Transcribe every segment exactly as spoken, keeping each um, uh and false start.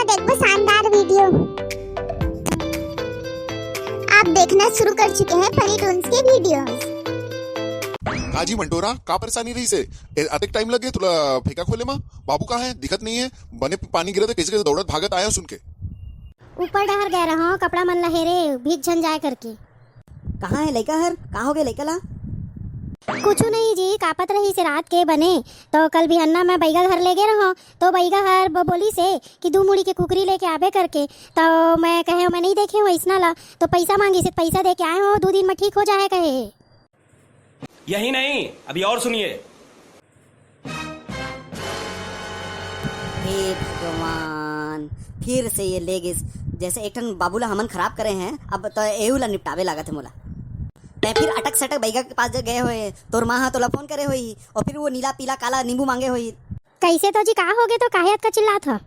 एक वो शानदार वीडियो। आप देखना शुरू कर चुके हैं फनी टून्स के वीडियोज़। काजी मंटोरा, का परेशानी रहिसे? ए, अतेक टाइम लगे तुला फेंका खोले मा? बाबू कहाँ है? दिखत नहीं है। बने पानी गिरत है, कैसे कैसे दौड़त भागत आया सुन के। ऊपर डहर गए रहो, कपड़ा मन लहेरे, भीग झन जाए करके। कहाँ है लइका हर? का हो गए लइका ला? कुछु नहीं जी, कापत रहिसे रात के बने, तो कल बिहन्ना मैं बैगा घर ले गे रहो, तो बैगा हर ब-, बोलिसे कि दू मुड़ी के कुकरी लेके आबे करके, तो मैं कहे, "मैं नहीं देखे हूँ अइसना ला।" तो पैसा मांगिसे, पैसा दे के आए हो, दू दिन में ठीक हो जाए कहे। यही नहीं, अभी और सुनिए। हे भगवान, फिर से ये ले गिस। जैसे एक ठन बाबू ला हमन खराब करे हैं, अब तो एहू ला निपटावे लागत है मोला। तै फिर अटक सटक बैगा के पास गए होए, तोर माँ हा तोला फोन करे होई, और फिर वो नीला पीला काला नींबू मांगे होई। कैसे तो जी, का हो गए तो काहे अतका चिल्लात ह?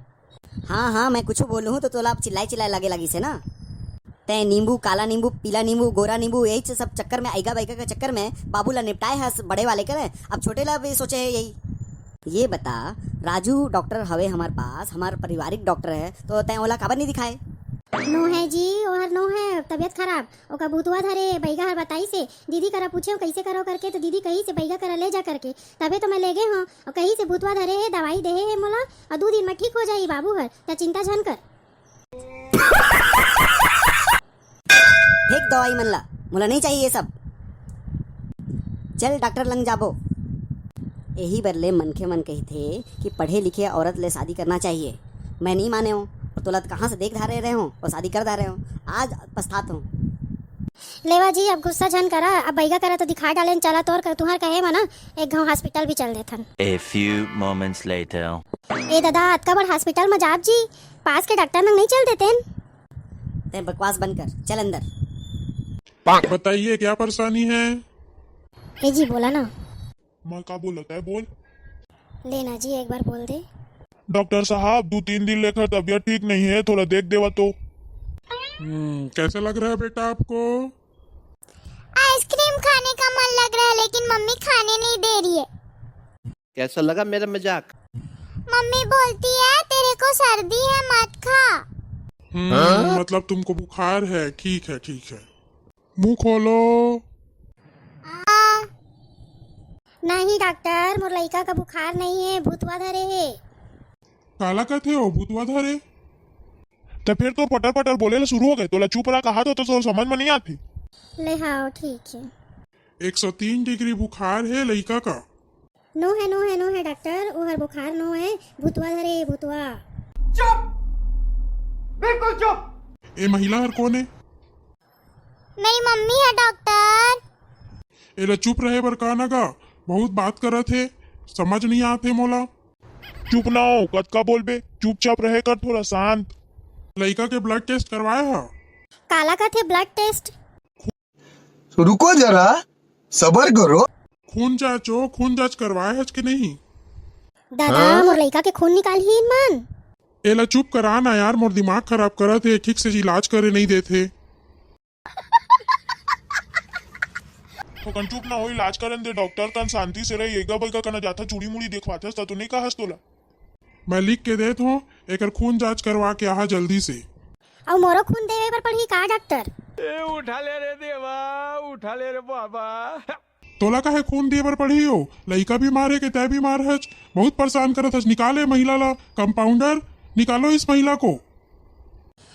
हाँ, हाँ, मैं कुछ बोलूँ तो तोला अब चिल्लाई चिल्लाई लगे लगिसे ना। तै नींबू, काला नींबू, पीला नींबू, गोरा नींबू, यही सब चक्कर में, आइगा बाइगा के चक्कर में बाबू ला निपटाए हस बड़े वाले के, अब छोटे ला भी सोचे है यही। ये बता राजू, डॉक्टर हवे हमार पास, हमार पारिवारिक डॉक्टर है, तो तै ओला काबर नहीं दिखाए? नो है जी, ओहर नो है, तबीयत खराब, ओका भूतवा धरे, बैगा हर बताइसे, दीदी करा पूछे कैसे करो करके, तो दीदी कहिसे बैगा करा ले जा करके, तबे तो मैं ले गे हूँ। और कहिसे भूतवा धरे है, दवाई देहे है मोला, और दू दिन में ठीक हो जाई बाबू हर, त चिंता झन कर। फेंक दवाई मन ला, मोला नहीं चाहिए ये सब। चल डॉक्टर लंग जाबो। यही बर ले मनखे मन कहिथे कि पढ़े लिखे औरत ले शादी करना चाहिए। मैं नहीं माने हूँ, और तोला त कहाँ से देख धारे रहे हूँ और शादी कर धारे हूँ। आज पछतात हूँ। लेवा जी, अब गुस्सा झन करा, अब बैगा करा तो दिखा डालेन, चला तोर कर तुहर कहे मा ना एक घाव हॉस्पिटल भी चल देथन। A few moments later. ए दादा, अतका बड़ हॉस्पिटल मा जाब जी, पास के डॉक्टर नंग नहीं चल देतेन? तै बकवास बंद कर, चल अंदर। बताइए क्या परेशानी है? ए जी बोला ना। मैं का बोलत है, बोल। लेना जी, एक बार बोल दे। डॉक्टर साहब, दू तीन दिन लेकर तबीयत ठीक नहीं है, थोड़ा देख देवा तो। हम्म, कैसा लग रहा है बेटा आपको? आइसक्रीम खाने का मन लग रहा है, लेकिन मम्मी खाने नहीं दे रही है। कैसा लगा मेरा मजाक? मम्मी बोलती है, "तेरे को सर्दी है, मत खा।" हम्म, हाँ? मतलब तुमको बुखार है। ठीक है, ठीक है। मुंह खोलो। आ, नहीं डॉक्टर, मोर लइका का बुखार नहीं है, भूतवा धरे है। काला कथे हो, भूतवा धरे? तो फिर तो पटर पटर बोले ला शुरू हो गए, तोला चुप रहा कहा तो, तो समझ में नहीं आती। ले हाँ, ठीक है। एक सौ तीन डिग्री बुखार है लइका का। नो है, नो है, नो है डॉक्टर, ओहर बुखार नो है, भूतवा धरे, भूतवा। चुप, बिल्कुल चुप। ए महिला हर कौन है? मेरी मम्मी है डॉक्टर। एला चुप रहे बर का नगा, बहुत बात करत हे, समझ नहीं आत हे मोला। चुप ना हो, कतका बोलबे, चुपचाप रहे कर, थोड़ा शांत। लइका के ब्लड टेस्ट करवाए हा? काला कथे ब्लड टेस्ट? रुको जरा, सबर करो। खून जांच हो, खून जांच करवाए हच के नहीं? दादा, हाँ? मोर लइका के खून निकालही मन। एला चुप करा ना यार, मोर दिमाग खराब करत हे, ठीक से इलाज करे नहीं देत हे। तो कन चुप ना हो, इलाज करन दे, डॉक्टर कन शांति से रही, एगा बैगा कना जाथा चूड़ी मुड़ी देखवाथस, त तो नहीं कहस तोला। मैं लिख के देत हूँ, एकर खून जांच करवा के आहा जल्दी से। अउ मोरो खून देवे बर पड़ही का डॉक्टर? ए उठा ले रे देवा, उठा ले रे बाबा। तोला काहे खून दिए बर पड़ही हो? लइका बीमार हे के तै बीमार हच? बहुत परेशान करत हच। निकाल ए महिला ला, कंपाउंडर, निकालो इस महिला को।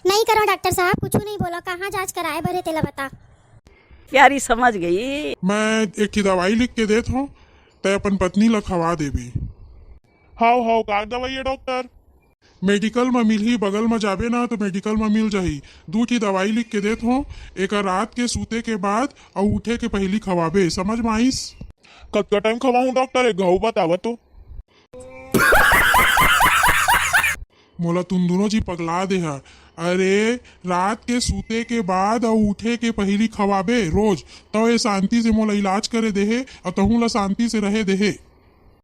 नहीं करो डॉक्टर साहब, कुछ नहीं बोला, कहाँ जांच कराए बर हे तेला बता। प्यारी समझ गई। मैं एक ठी दवाई लिख के देत हूँ, तै अपन पत्नी ला खवा देबे। हाव हाव, का दवाई है डॉक्टर? मेडिकल म मिलही, बगल म जाबे ना तो मेडिकल म मिल जाही। दू ठी दवाई लिख के देत हूँ, एकर रात के सूते के बाद अउ उठे के पहिली खवाबे, समझ म आइस? कतका टाइम खवाहूँ डॉक्टर, एक घाव बतावा तो। मोला तुम दोनों जी पगला दे हा। अरे, रात के सूते के बाद अउ उठे के पहिली खवाबे रोज, तव ए शांति से मोला इलाज करे देहे अउ तहूँ ला शांति से रहे देहे।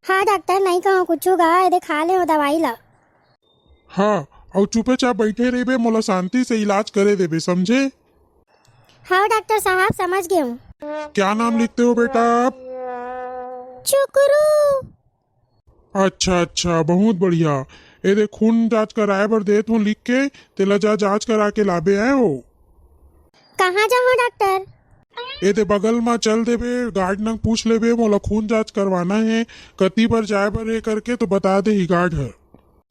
हाँ डॉक्टर, नहीं कहो कुछू गा, एदे खा ले दवाई ला। हाँ, अउ चुपे चाप बैठे रहिबे, मोला शांति से इलाज करे देबे, समझे? हाँ डॉक्टर साहब, समझ गए हूँ। क्या नाम लिखते हो बेटा आप? चुकरू। अच्छा अच्छा, बहुत बढ़िया। ए दे, खून जांच कराए बर देत हों लिख के, तेला जा जांच करा के लाबे आए हो। कहाँ जाहूँ डॉक्टर? ए दे, बगल मा चल देबे, गार्ड नंग पूछ लेबे, मोला खून जांच करवाना हे, कति बर जाए बर हे करके तो बता देही गार्ड हर।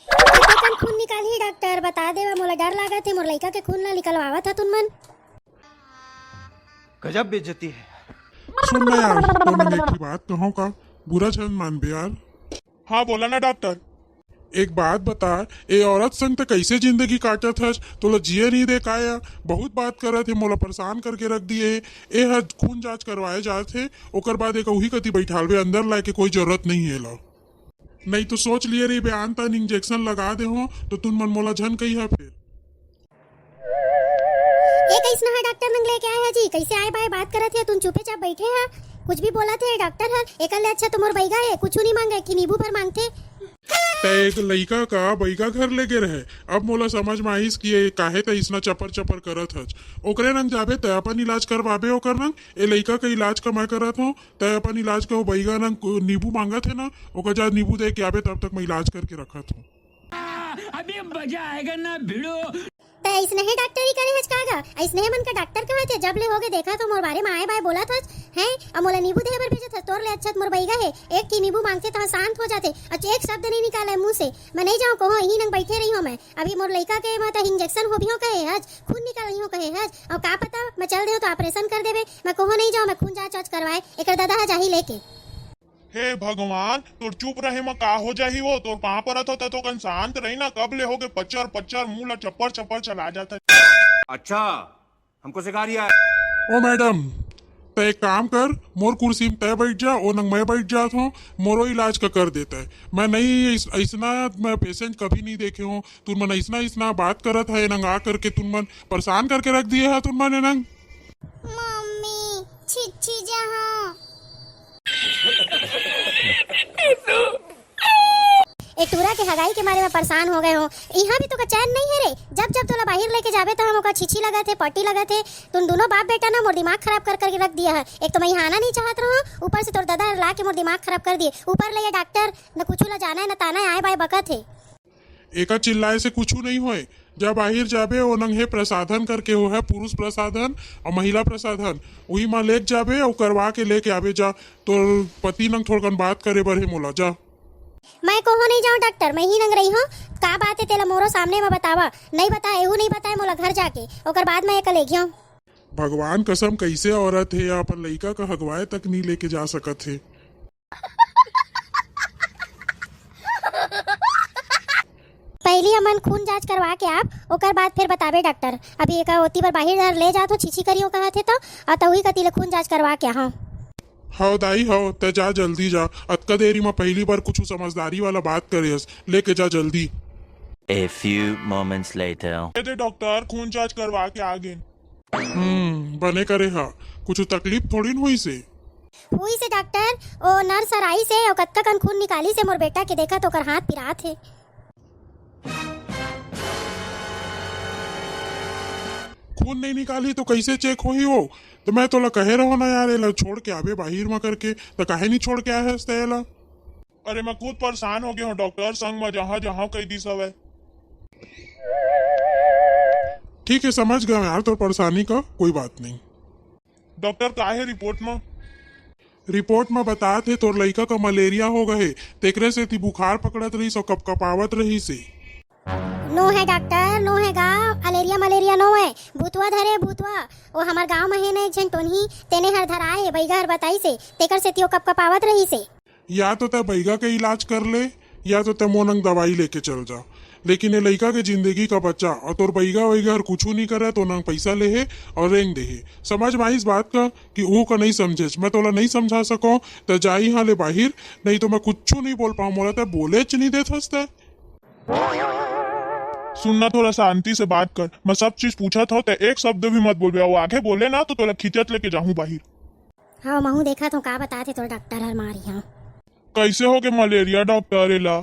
कतेकन खून निकालही डॉक्टर, बता देवा, मोला डर लागत हे, मोर लइका के खून ला निकलवावत ह तुन मन। गजब बेइज्जती है। सुन ना यार, तो मैं एक ठे बात कहूँ का, बुरा झन मानबे यार। हाँ, बोला ना डॉक्टर। एक बात बता, ए औरत संग त कैसे जिंदगी काटत हस? तोला जिए नहीं दे का या? बहुत बात करत हे, मोला परेशान करके रख दिए हे। ए हर खून जांच करवाए जात हे, ओकर बाद एक उही कति बैठालबे, अंदर लाए के कोई जरूरत नहीं हे एला। नहीं तो सोच लिए रही बे, आन तान इंजेक्शन लगा दे हो तो तुन मन मोला झन कही है फिर। ए, कइसना है डॉक्टर नंग लेके आए है जी? कैसे आए बाए बात करत है? तुम चुपे चाप बैठे है, कुछ भी बोलत है डॉक्टर हर। एकर ले अच्छा तो मोर बैगा है, कुछ नहीं मांगे, एक नींबू भर मांगथे। तै एक लइका का बैगा घर लेगे रहे। अब मोला समझ में आइस कि ये काहे तै इसना चपर चपर करत हच। ओकरे नंग जाबे तै अपन इलाज करवाबे ओकर नंग। ए लइका के इलाज का मैं करत हूँ, तै अपन इलाज का वो बैगा नंग नींबू मांगत है ना, ओकर जा नींबू दे के आबे, तब तक मैं इलाज करके रखत हूँ। अभी मजा आएगा ना भिड़ो। तै अइसने ही डॉक्टरी करे हच का गा? अइसने मन का डॉक्टर कहत हे, जब ले होगे देखत हो मोर बारे में आए बाए बोलत हच, हैं? अउ मोला नींबू देहे बर भेजत हच, तोर ले अच्छा त मोर बैगा हे, एक ठी नींबू मांगथे त शांत हो जाथे, अउ एक शब्द नहीं निकाले मुंह से। मैं नहीं जाऊं कहो, यहीं नंग बैठे रही हूं मैं। अभी मोर लइका के मैं त इंजेक्शन होबिहों कहे हच, खून निकालिहों कहे हच, अउ का पता मैं चल देहूं त ऑपरेशन कर देबे। मैं कहो नहीं जाऊं, मैं खून जांच वाच करवाए, एकर दादा ह जाही लेके। हे भगवान, तोर चुप रहे म का हो जाही वो? तोर पाँव परत हो त तो कन शांत रही ना, कब ले होगे पच्चर पच्चर मुंह ला चप्पर चप्पर चला जात है। अच्छा, हमको सिखा रिया है। ओ मैडम, तै एक काम कर, मोर कुर्सी में तै बैठ जा, ओ नंग मैं बैठ जात हूँ, मोरो इलाज का कर देता है। मैं नहीं इस, ऐसना मैं पेशेंट कभी नहीं देखे हूँ। तुन मन ऐसना ऐसना बात करत है, नंग आ करके तुन मन परेशान करके रख दिए है तुन मन ए नंग। मम्मी, छिच्छी जहाँ। ए टूरा के हगाई के मारे मैं परेशान हो गए हो। इहाँ भी तो का चैन नहीं है रे। जब जब तोला बाहिर लेके जाबे त हम ओका छिछी लगत हे, पटी लगत हे। तुम दोनों बाप बेटा ना मोर दिमाग खराब कर करके रख दिया है। एक तो मैं यहाँ आना नहीं चाहत रहो, ऊपर से तोर दादा ला के मोर दिमाग खराब कर दिए। ऊपर ले ये डॉक्टर न कुछ ला जाना है न ताना है, आए बाए बकत हे। एका चिल्लाए से कुछु नहीं होए। जब बाहिर जाबे, ओ नंग हे प्रसाधन करके हो है, पुरुष प्रसाधन अउ महिला प्रसाधन, उही मा लेके जाबे अउ करवा के लेके आबे जा। तोर पति नंग थोड़कन बात करे बर हे मोला, जा। मैं कहो नहीं जाऊं डॉक्टर, मैं ही नंग रही हूँ। का बात है तेला मोरो सामने में बतावा, नहीं बताए, एहू नहीं बताए मोला घर जाके, ओकर बाद मैं एका ले गया। भगवान कसम, कैसे औरत हे, अपन लइका का हगवाए तक नहीं लेके जा सकत हे। पहली हमन खून जांच करवा के आप, ओकर बाद फिर बताबे डॉक्टर। अभी एका ओती बर बाहिर डर ले जात हो, छीछी करियो कहत हे तो, अउ तहुई कती ले खून जांच करवा के आहा। हव दाई हव, तै जा जल्दी जा, अतका देरी म पहली बार कुछ समझदारी वाला बात करे हस, लेके जा जल्दी। A few moments later। ए दे डॉक्टर, खून जांच करवा के आ गेन। हम्म, बने करे हा। कुछ तकलीफ थोड़ी न होइस हे। होइस हे डॉक्टर, ओ नर्स हर आइस हे, ओ कतका कन खून निकालिस हे मोर बेटा के, देखा त ओकर हाथ पिरात हे। खून नहीं निकाली तो कैसे चेक होही वो? तो मैं तोला कहे रहो ना यार, एला छोड़ के आबे बाहिर म करके, तो काहे नहीं छोड़ के आए हस तै एला? अरे, मैं खुद परेशान हो गया हूँ डॉक्टर संग में, जहाँ जहाँ कह दी सब है। ठीक है, समझ गया यार तोर परेशानी का, कोई बात नहीं। डॉक्टर, का है रिपोर्ट में? रिपोर्ट में बतात हे तोर लइका का मलेरिया हो गए, तेकरे सेती बुखार पकड़त रहिस अउ कपकपावत रहिस हे। नो है डॉक्टर, नो है गा, अलेरिया मलेरिया नो है, भूतवा धरे भूतवा। ओ हमर गांव में हे न एक झन टोनही, तेने हर धराए हे, बैगा हर बताइस हे, तेकर सेती ओ कपकपावत रहिस हे। या तो तै बैगा के इलाज कर ले, या तो तै मोनंग दवाई लेके चल जा, लेकिन ए लइका के जिंदगी का बचा। और तोर बैगा वैगा हर कुछू नहीं करे, तो नंग पैसा ले हे और रेंग दे हे। समझ में आइस बात का कि ऊ का नहीं समझेस। मैं तोला नहीं समझा सको, तै जा इहाँ ले बाहिर, नहीं तो मैं कुछू नहीं बोल पाऊँ। मोला तै बोलेच नहीं देत हस तै। सुनना, थोड़ा शांति से बात कर, मैं सब चीज पूछत हूँ, तै एक शब्द भी मत बोलबे, और आगे बोले ना तो तोला खींचत लेके जाहूँ बाहिर। हाँ, महू देखत हूँ का बतात हे तोर डॉक्टर हर मारी। हाँ, कैसे हो गए मलेरिया डॉक्टर एला?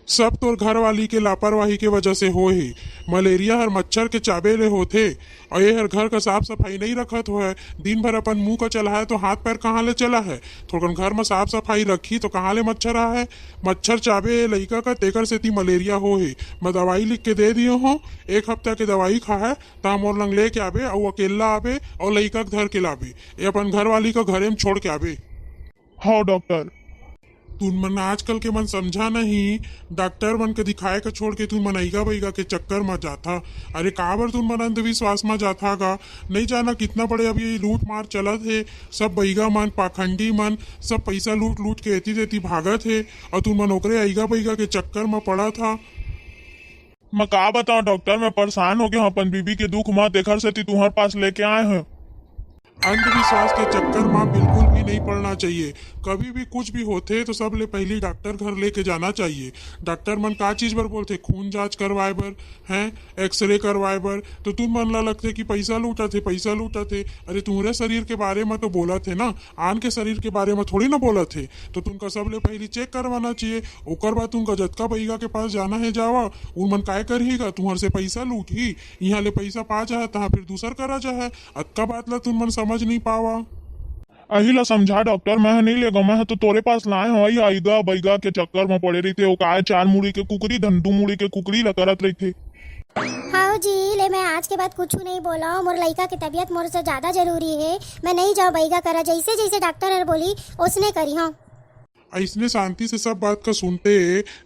सब तोर घरवाली के लापरवाही के वजह से होए हे। मलेरिया हर मच्छर के चाबे ले होथे, अउ ये हर घर का साफ सफाई नइ रखत होय। दिन भर अपन मुंह का चलाहे तो हाथ पैर कहाँ ले चलाहे? थोड़कन घर में साफ सफाई रखी तो कहाँ ले मच्छर आए? मच्छर चाबे ये लइका का, तेकर सेती मलेरिया होए हे। मैं दवाई लिख के दे दिए हों, एक हफ्ता के दवाई खाए, ता मोर लंग लेके आबे, अउ अकेला आबे, अउ लइका के धर के लाबे, ये अपन घरवाली का घरे में छोड़ के आबे। हाँ डॉक्टर। तुन मन आजकल के मन समझा नहीं, डॉक्टर मन के दिखाए के छोड़ के तुन मन अइगा बइगा के चक्कर म जाथा। अरे काबर तुन मन अंधविश्वास म जाथा गा? नहीं जाना कितना बड़े अभी लूट मार चलत हे। सब बइगा मन, पाखंडी मन, सब पैसा लूट लूट के एती तेती भागत हे, अउ तुन मन ओकरे अइगा बइगा के चक्कर म पड़त हा। मैं का बताऊं डॉक्टर, मैं परेशान हो गया हूँ अपन बीबी के दुख म, तेखर सेती तुहर पास लेके आए हूँ। अंधविश्वास के चक्कर में बिल्कुल भी नहीं पड़ना चाहिए। कभी भी कुछ भी होथे तो सबले पहली डॉक्टर घर लेके जाना चाहिए। डॉक्टर मन का चीज बर बोलथे? खून जांच करवाए बर, हैं, एक्सरे करवाए बर। तो तुम मन ला लगथे कि पैसा लूटत हे, पैसा लूटत हे। अरे तुम्हरे शरीर के बारे में तो बोलत हे ना, आन के शरीर के बारे में थोड़ी ना बोलत हे। तो तुमका सबले पहली चेक करवाना चाहिए, ओकर बाद तुमका जतका बइगा के पास जाना है जावा। उन मन काय करही गा, तुम्हर से पैसा लूटही। यहाँ ले पैसा पा जाए तहाँ फिर दूसर करा जाए। अतका बात ला तुम मन समझ नहीं पावा। अही ला समझा डॉक्टर, मैं ह नहीं लेगा, मैं ह तो तोरे पास लाए हूँ। अइगा बइगा के चक्कर में पड़े रहिथे, वो काय चार मुड़ी के कुकरी धन दू मुड़ी के कुकरी ला करत रहिथे। हाँ जी, ले मैं आज के बाद कुछ नहीं बोला हूँ। मोर लइका के तबीयत मोर से ज्यादा जरूरी है। मैं नहीं जाऊँ बइगा करा, जैसे जैसे डॉक्टर हर बोली ओसने करी हूँ। अइसने शांति से सब बात का सुनते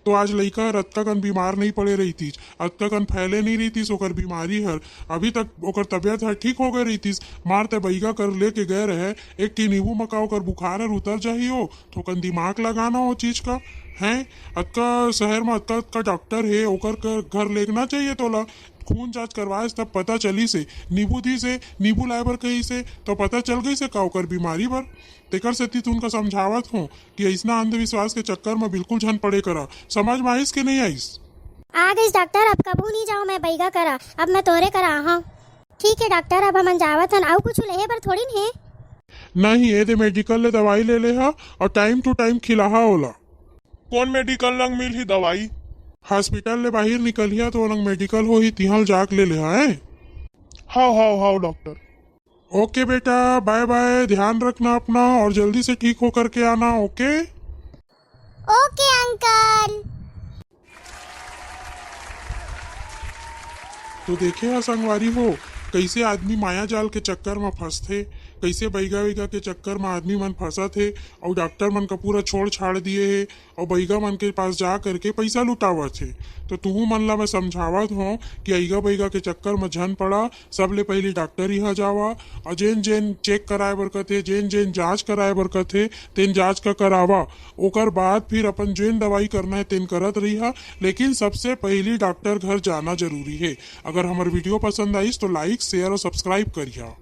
तो आज लइका हर अतका कन बीमार नहीं पड़े रहितिस, अतका कन फैले नहीं रहितिस ओकर बीमारी हर। अभी तक ओकर तबीयत हर ठीक हो गए रहितिस। मार ते बइगा कर लेके गए रहे, एक ठी नींबू मका ओकर बुखार हर उतर जाही हो, थोकन दिमाग लगाना हो चीज का। हैं, अतका शहर में अतका अतका डॉक्टर हे, ओकर कर घर लेगना चाहिए तोला। खून जांच करवाए तब पता चली से, नींबू दी से, नींबू लाए बर कही से, तो पता चल गई से का ओकर बीमारी बर। तेकर सेती तुनका समझावत हों कि अइसना अंधविश्वास के चक्कर में बिल्कुल झन पड़े करा। समझ में आइस के नहीं आइस? आ गइस डॉक्टर, अब कभू नहीं जाऊँ मैं बइगा करा, अब मैं तोरे करा आहूँ। ठीक है डॉक्टर, अब हमन जावत हन, अउ कुछ लेहे बर थोड़ी न हे। नहीं, ए दे मेडिकल ले दवाई ले ले हा और टाइम टू टाइम खिलाहा ओला। कौन मेडिकल लंग मिलही दवाई? हॉस्पिटल ले बाहर निकलिया तो ओलंग मेडिकल होही, तिहां ल जाके ले ले हा, हैं? हाव, हाव, हाव डॉक्टर। ओके बेटा, बाय बाय, ध्यान रखना अपना और जल्दी से ठीक होकर के आना, ओके? ओके अंकल। तो देखे हा संगवारी हो, कैसे आदमी माया जाल के चक्कर में फंसथे, कैसे बैगा वैगा के चक्कर में आदमी मन फंसत हे, और डॉक्टर मन का पूरा छोड़ छाड़ दिए हे, और बैगा मन के पास जा करके पैसा लुटावत हे। तो तुहू मन ला मैं समझावत हों कि अइगा बैगा के चक्कर में झन पड़ा, सबले पहली डॉक्टर इहाँ जावा, और जेन जेन चेक कराए बर कथे, जेन जेन जांच कराए बर कथे, तेन जांच का करावा। ओकर बाद फिर अपन जेन दवाई करना है तेन करत रहिहा, लेकिन सबसे पहली डॉक्टर घर जाना जरूरी है। अगर हमर वीडियो पसंद आइस तो लाइक, शेयर और सब्सक्राइब करिहा।